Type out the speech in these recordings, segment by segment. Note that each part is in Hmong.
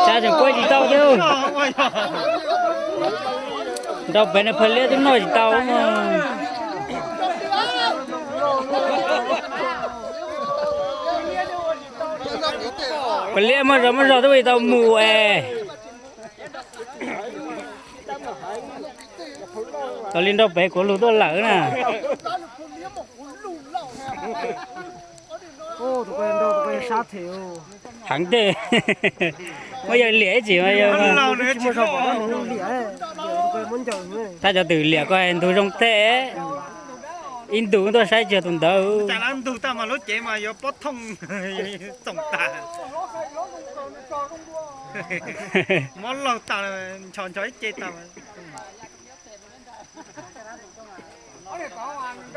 Sab tseem kuaj tsis tau thiab. Nrau pem no phaj liab twb noj tsis tau. Phaj liab muaj zog muaj zog twb ua tsis tau mus es. Tos li nrau pem kuv lug tuaj lawm na. Heev tej. Muab yawg liam ib tsis mas yawg. Tab cov twm liam koj ntug zoo tej. Ib ntus tuaj saib tsis yog tus ntawd. Ntug tag mas lub cev mas yuav pob thooj txoom tas. Mob laug tas, nchos nchos ib ce tas.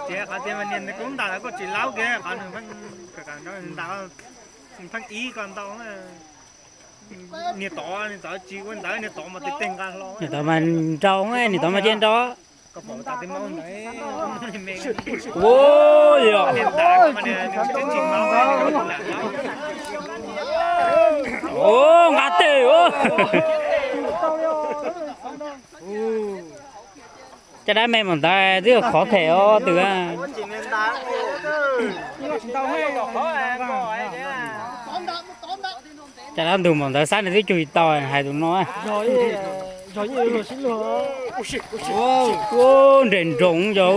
Ces qhov tias niag kub ntas los kuj tsis laub kiag, qhov nws pheej ntas, pheej ib ko ntau. Niag tod, niag tod tsis ua ntawd, niag tod mas tig teg nqa hlo. Niag tod mas nrau, niag tod mas cia nrau. Ua yog. Ua nqa teg. Caj dab me mas ntawd twb yog khov them os twm. Caj dab ntug mas ntawd xab nws twb cug tsis tau hais tus no. Nres nroos yog.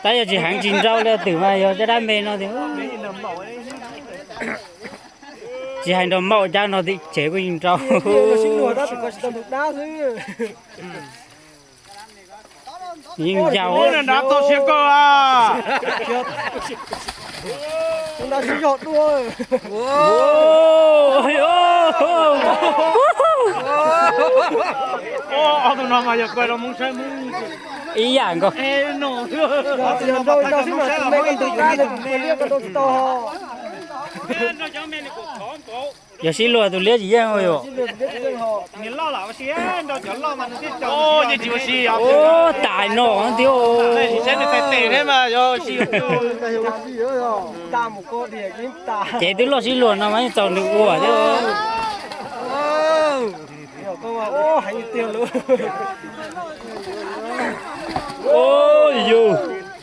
Tab yog tsis heev tsis nrau li twm mas yog caj dab me no tiag. Tsis hais nrog maum cab no tim tsev kuj yeej nrau. Yeej ncaus. Ib yam nkaus. Yog sib luag tus liab tsis yeej yom. Ua tais no thiab. Ces twb loj sib luag no mas yeej txaus nws ua thiab.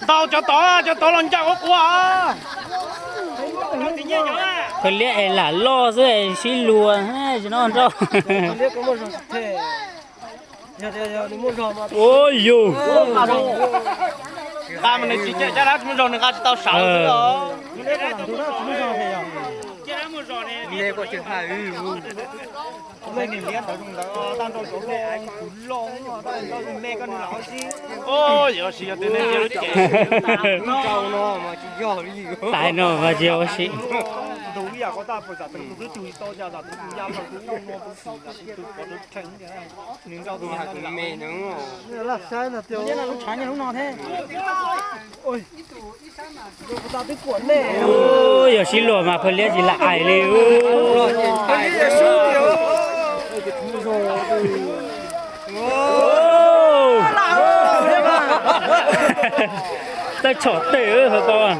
Ntau cov tod, cov tod los ncaws ua quas. Phaj liab es lam loj xwb es sib luag tsis noj nrau. Ua yus. Nqa mas nws tsis caj dab tsis muaj zog nws nqa tsis tau sawv xwb os. Tais no mas tsis ua si. Yog sib luag mas phaj liab tsis lam aim li. Tawb tshom tej hauv paus.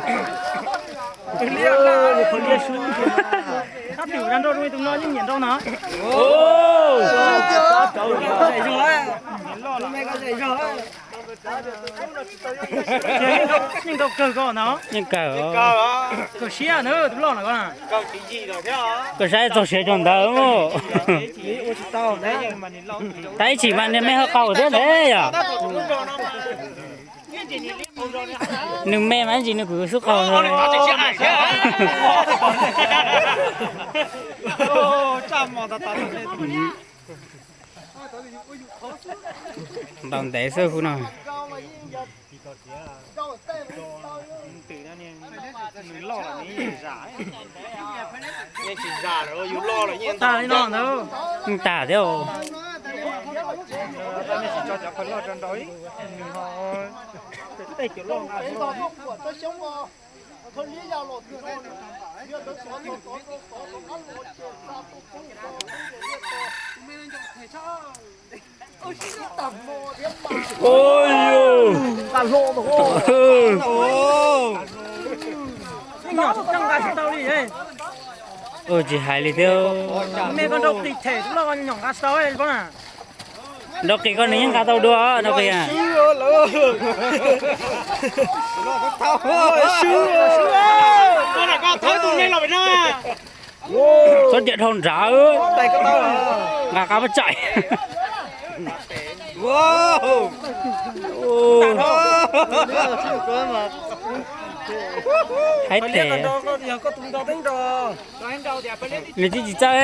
Yeej nrau kawg ko ntag. Yeej kawg. Kawg siab na tus loj no ko na. Koj saib txog siav tsaus ntawd. Tab ib chim mas niag me ho qaug thiab ntag yom. Nws me mas ib ntsis nws kuj xub qaug. Ntaus ntev xwb kuv no. Tag thiab. Nyom tsis tau nqa tsis tau li. Ua tsis hais li thiab. Me koj nrau qis them loj nyom nqa tsis tau paub na. Nrau qis koj nws yeej nqa tau dua nrau qis. Txhob cia dhau nrad. Nqa qab pab tsaim. Haib them. Nws twb tsis txawj,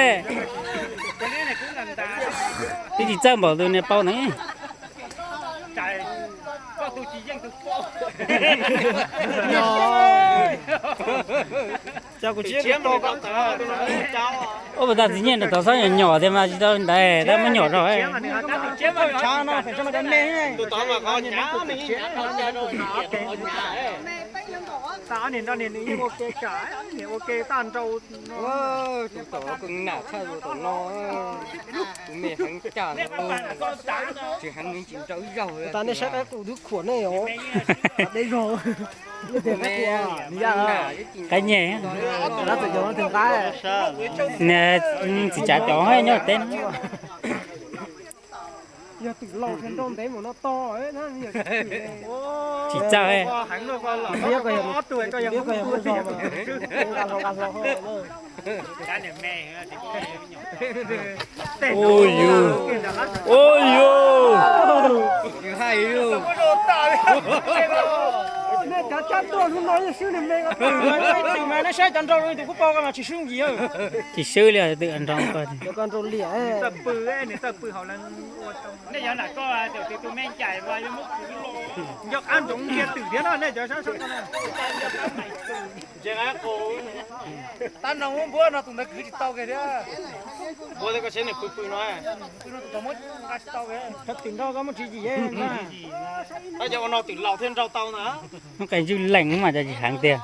twb tsis txawj npaum tus niag paub ntawd. Ua puas tas txiv nyiaj nram tod txhob nyom nyom tiag mas tsis tau ntawd tab muab nyom rau. Tus tom koj nam tshaj tus tom no, tus me heev cas no, tsis heev nws tsis nrau ib zaug. Tas nej saib qaib qus twb khuam nej os. Deb zog. Qaib nyeg. Txiv tsav cov nyob teb no. Yog twm laus thiaj nrau ntev mus no to. Tsis txawj. Ua yus, ua yus. Nej cov cab tuaj hnub no yeej swb nws me ko. Twm mas nej saib cov nrau tus kuj pom ko mas tsis swb nkim. Tsis swb li, twm nrau ko. Cov ko nrau liam. Nej yog nam koj tus me ncaim mas yuav muab khwv los. Nco qab ntsoov ntsia twm thiab no nej cov sab sab ko. Tab no muab npuab no tus ntawd kwv tsis tau kiag thiab. Npuab thiab koj saib nws pw pw no. Pw no tus tod muab nqa tsis tau. Cov twm nrau koj muab tswv yim. Tab cov ua no twm laus thiaj nrau tau ntag. Muab qe ntswj lees mas cov tsis heev tiag.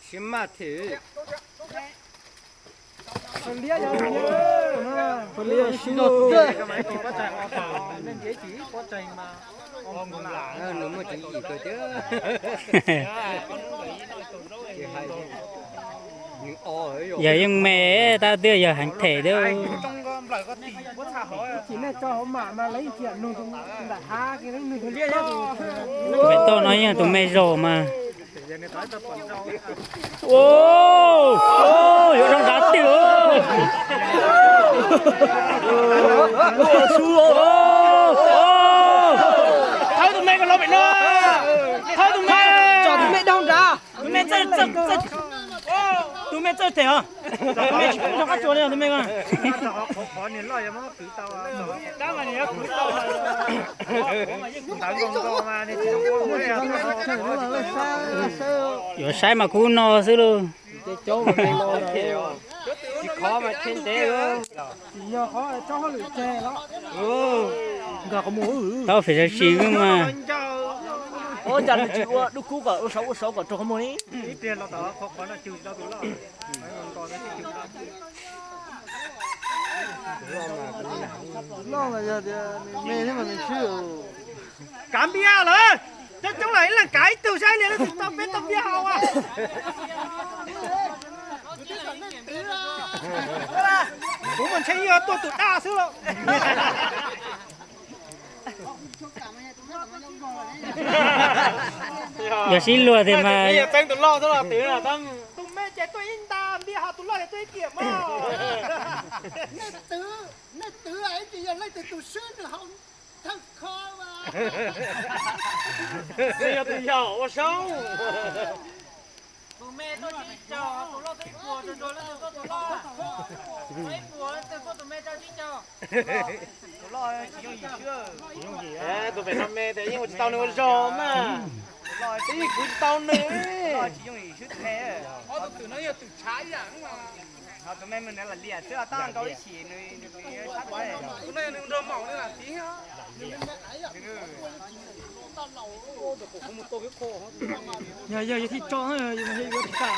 Siab maj thiab. Nws muaj tswv yim kawg thiab. Yog yeej me tab twb yog heev them thiab. Pem toj no yeej tus me zog mas. Ua, yuav dhau nrad twm. Thawb tus me ko los pem no. Thawb tus me. Tsom tus me dhau nrad. Tus me txawj, tus me txawj them os. Tus me tsis pub nrog qab tsuas li tus me ko. Yuav saib mas kub no xwb lauj. Tau fem sawv sim mas. Ua cas nws tsis ua dub kub kom ua saud ua saud kom raug qhov muag li. Kav npiaj lawm, coob coob lawm ib leeg kav ib tug saib li tau peb tau npiaj haus. Kuv mas ntshe yog tuaj tus daj xwb lauj. Yog sib luag tiag mas. Txeeb tus loj xwb los twv. Tus me ces tuaj ib nta npiaj haus, tus loj ces tuaj ib kiam mog. Nej twv, nej twv ib tsis yog leej twg tus swb nws haus thawj kho mas. Yog tus yog ua saub. Tus me tuaj tsib caug, tus loj tuaj ib puas, tus loj tuaj tus loj. Ib puas, tus me rau tsib caug. Tus loj tsis yooj yim swb. Tus pem no me tias yeej ua tsis tau nws ua zog mas. Tus loj yeej kwv tsis tau nws. Tus loj tsis yooj yim swb tus me. Ob tug twm no yog twm tshav ib yam. Ho tus me mus nws lam liam xwb, tab nrau ib chim nws, nws sab tus me. Tus no nws nrog maum nws lam tiv. Yog, yog, yog thiaj tso, yog yuav tsis kam.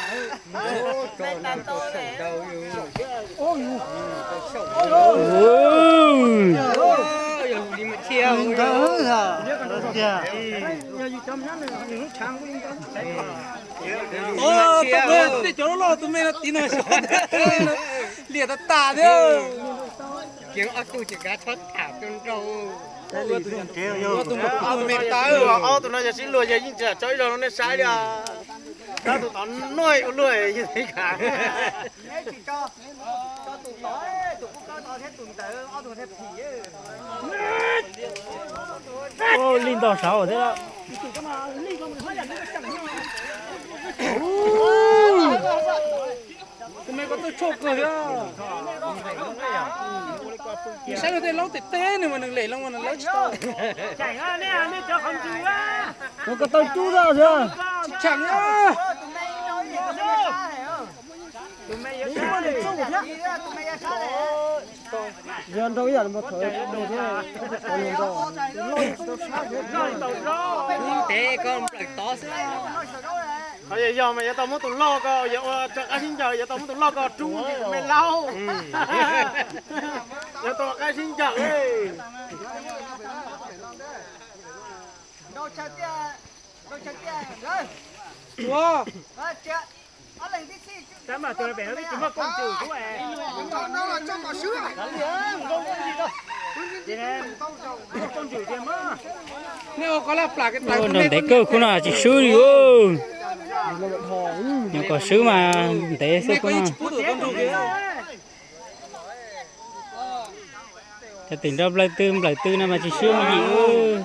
Tej cov loj loj tus me no tiv no liam tas tas thiab. Ob tug me tas. Ob tug no yog sib luag yog yeej tsis tso ib zaug rau nej saib li. Ob tug tod no ua luaj yeej tsis kam. Li nto saud thiab. Tus me ko txawj tshuaj kawg thiab. Nws saib luag tej laub tes teb nws mas nws lem loo mas nws lawv tsis tau. Nws ko taw cub zog thiab. Tsis cheem. Yog nrau ib yam li mas thaum nws thiab. Tes ko nplawm tod xwb. Yog mas yuav tau muab tus loj ko, yuav ua rau qab sib ncaws, yuav tau muab tus loj ko rub tus me laub. Yuav tau qab sib ncaws. Nrau ntev kawg khub no tsis swb li. Nyuam qhuav swb mas ntev xwb khub no. Cov twm nrau nplawm twg nplawm twg no mas tsis swb me yim.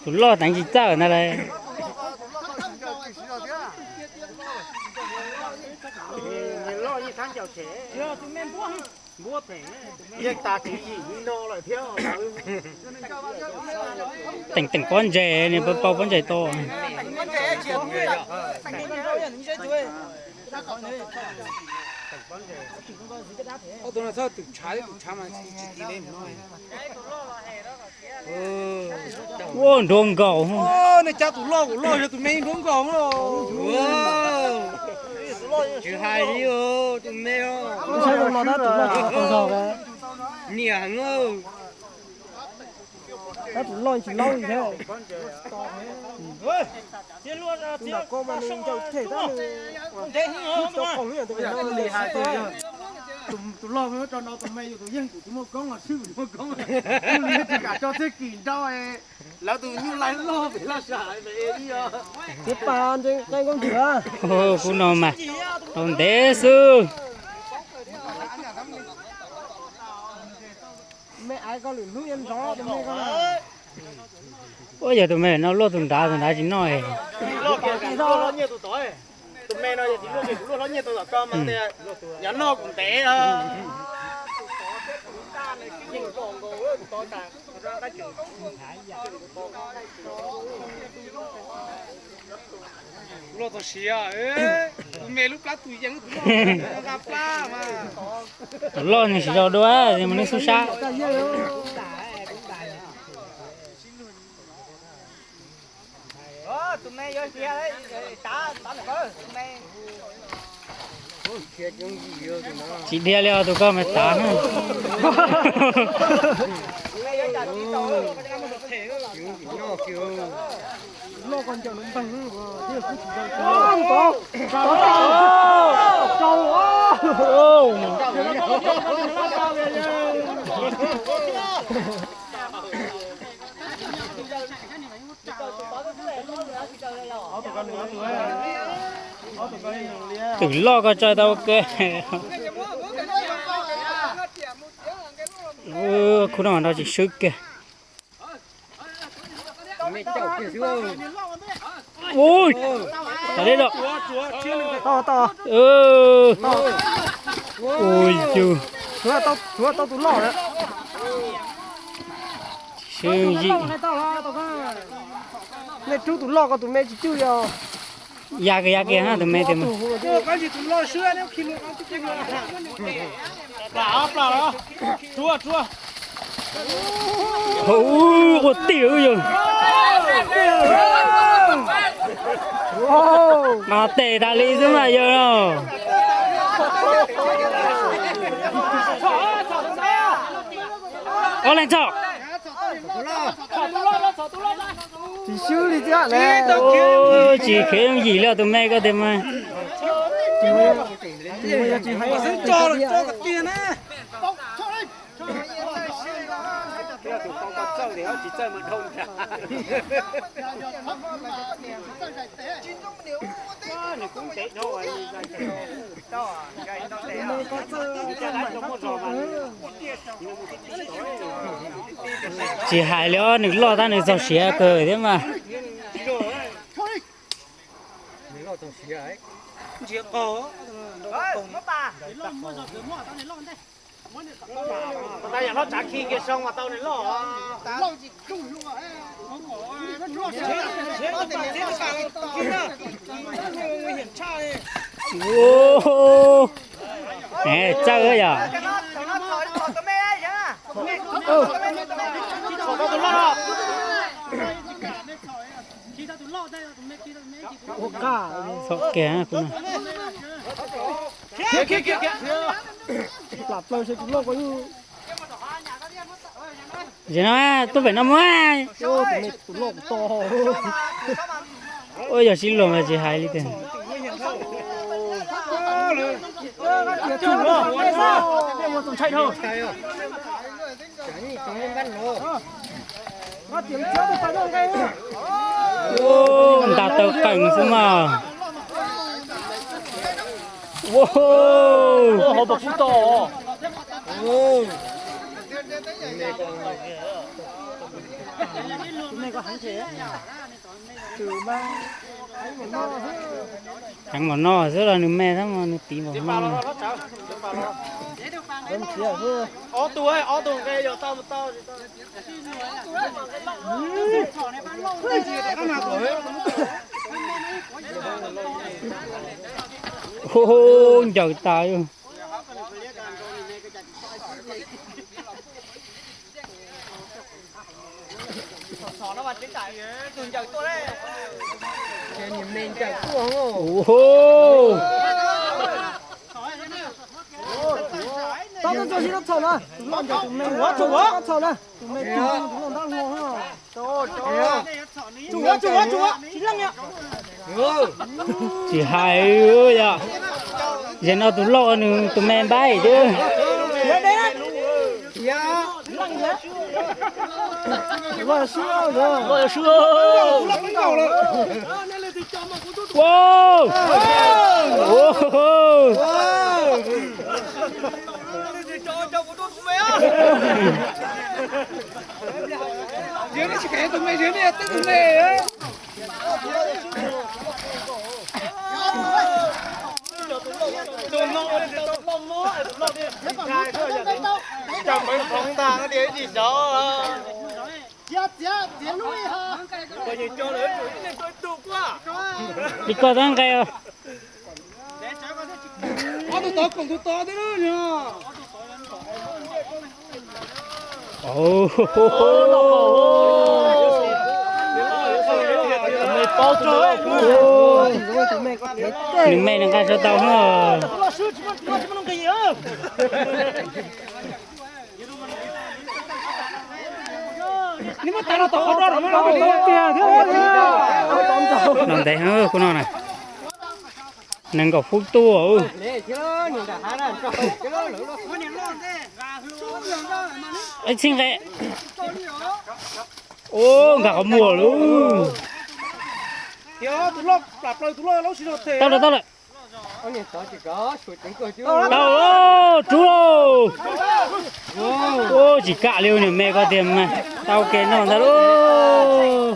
Tus loj teev tsis txawj ntag lauj. Yeej tas tswv yim no lawm thiab. Teem teem pob ntseg, nws pau pob ntseg tau. Ua nruab nkaus. Nej cab tus loj kuv loj yog tus me nruab nkaus. Tsis hais li tus me niam heev. Tab tus loj tsis laub li thiab. Tus nram ko mas nws ncaws ceg tab nws tsis tau qaug lub yam tus me no li hais tias yog tus loj muab tso no tus me yus tus yeej kuv tsis muaj koob los swb kuv tsis muaj koob. Ua li tsis kam tso txij kim nrau lawv tus nyuj laij loj pem laj sam pem li os. Txiv pas nqe nkauj ntxwg. Kuv no mas tau ntev xwb. Me aiv koj lwm hnub yuav nrov tus me ko. Ua yog tus me no luaj tus nrad, tus nrad tsis noj. Tus me no yog tsis luaj, kuv luaj hlob nyiaj tau tom ko mas tias yog noj kuv ntev. Luaj txog siav, tus me lub plab tus yeej, tus loj nqa plab mas. Tus loj nws siv zog dua, mus neb xub sab. Tus me yuav dhia, tav, tav ntawm ko, tus me. Tsis dhia li os, tus ko mas tav na. Loj ko ncaws npeg. Twm loj ko tso tau ua ke. Khub no nrau tsis swb kiag. Ui, tau deb lawm. Tau, tau. Ui, yus. Tau, tau tus loj lawm. Swb yim. Nej rub tus loj ko, tus me tsis cwj li os. Ya kiag, ya kiag na, tus me tias mas. Hauv ua tij yog. Mas tes tas li xwb mas yawg no. Ob leeg txhom. Tsis swb li thiab ne. Tsis khev yooj yim li tus me ko tiag mas. Tsis hais li os, nws loj tab nws txaus siav kawg thiab mas. Txawj yom. Txhob kiag kuv no. Plam plaws saib tus loj ko. Zem no tuaj pem no muab. Ua yog sib luag mas tsis hais li tiag. Nta taw qees xwb mas. Heev npaum no xwb los nws me thiab mas nws tiv npaum no. Ob tug, ob tug nqe yog tau tau. Hu hu, ncaws tas. Tau tau txog tsis tau txhaum na, tus loj ncaws tus me txhaum na, tus me txhaum tus loj ntab hlo. Tsis leej yom. Tsis hais yom. Zem no tus loj nws tus me npaib xwb. Li koj tab nqe. Nws me nws nqa tau no. No ntev heev kuv no na. Nees nkaum feeb tuaj. Ib txhij nqe. Ua nkag qhov muag lawm. Tau lawm, tau lawm. Tau, rub lauj. Ua tsis kam li niam me ko tiag mas tau kev no ntag lauj.